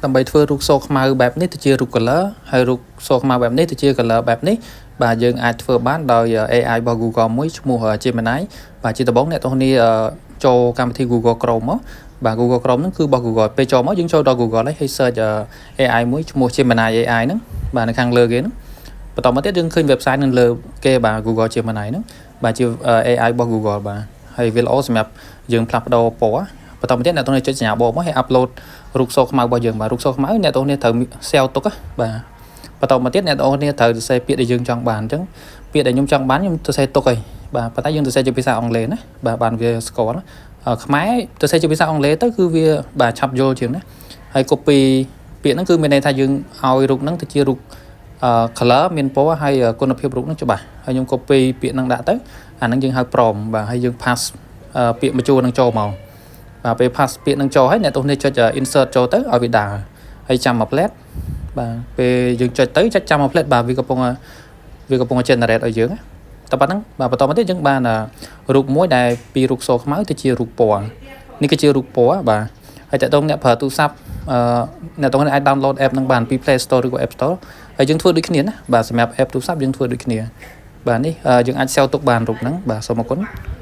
ដើម្បីធ្វើរូបសខ្មៅបែបនេះទៅជារូប color ហើយរូបសខ្មៅបែបនេះទៅជា color បែបនេះបាទយើងអាចធ្វើបានដោយ AI របស់ Google មួយឈ្មោះ Gemini។ បាទជាដំបូងអ្នកទាំងគ្នាចូលកម្មវិធី Google Chrome មកបាទ Google Chrome ហ្នឹងគឺរបស់ Google ពេលចូលមកយើងចូលដល់ Google ហើយ search AI មួយឈ្មោះ Gemini AI ហ្នឹងបាទនៅខាងលើគេហ្នឹងបន្តមកទៀតយើងឃើញ website នៅលើគេបាទ Google Gemini ហ្នឹងបាទជា AI របស់ Google បាទហើយវាល្អសម្រាប់យើងផ្លាស់ប្ដូរពណ៌បន្តមកទៀតអ្នកទាំងនេះចុចសញ្ញាបូកមកហើយ upload រូបសខ្មៅរបស់យើងបាទរូបសខ្មៅអ្នកទាំងនេះត្រូវ save ទុកបាទបន្តមកទៀតអ្នកទាំងនេះត្រូវសរសេរពាក្យដែលយើងចង់បានអញ្ចឹងពាក្យដែលខ្ញុំចង់បានខ្ញុំសរសេរទុកហើយបាទប៉ុន្តែយើងសរសេរជាភាសាអង់គ្លេសណាបាទបានវាស្គាល់ខ្មែរសរសេរជាភាសាអង់គ្លេសទៅគឺវាបាទឆាប់យល់ជាងណាហើយ copy ពាក្យហ្នឹងគឺមានន័យថាយើងឲ្យរូបហ្នឹងទៅជារូប color មានពណ៌ហើយគុណភាពរូបហ្នឹងច្បាស់ហើយខ្ញុំ copy ពាក្យហ្នឹងដាក់ទៅអាហ្នឹងយើងហៅ prompt បាទហើយយើង paste ពាក្យមួយជួរហ្នឹងចូលមកបាទពេល paste ពាក្យហ្នឹងចូលហើយអ្នកទោះនេះចុច insert ចូលទៅឲ្យវាដើរហើយចាំមួយភ្លែតបាទពេលយើងចុចទៅចុចចាំមួយភ្លែតបាទវាកំពុង generate ឲ្យយើងតែប៉ុណ្ណឹងបាទបន្តមកទៀតយើងបានរូបមួយដែលពីរូបសខ្មៅទៅជារូបពណ៌នេះគឺជារូបពណ៌បាទហើយតើតងអ្នកប្រើទូរស័ព្ទអឺអ្នកតងអាច download app នឹងបានពី Play Store ឬក៏ App Store ហើយយើងធ្វើដូចគ្នាណាបាទសម្រាប់ app ទូរស័ព្ទយើងធ្វើដូចគ្នាបាទនេះយើងអាច save ទុកបានរូបហ្នឹងបាទសូមអរគុណ។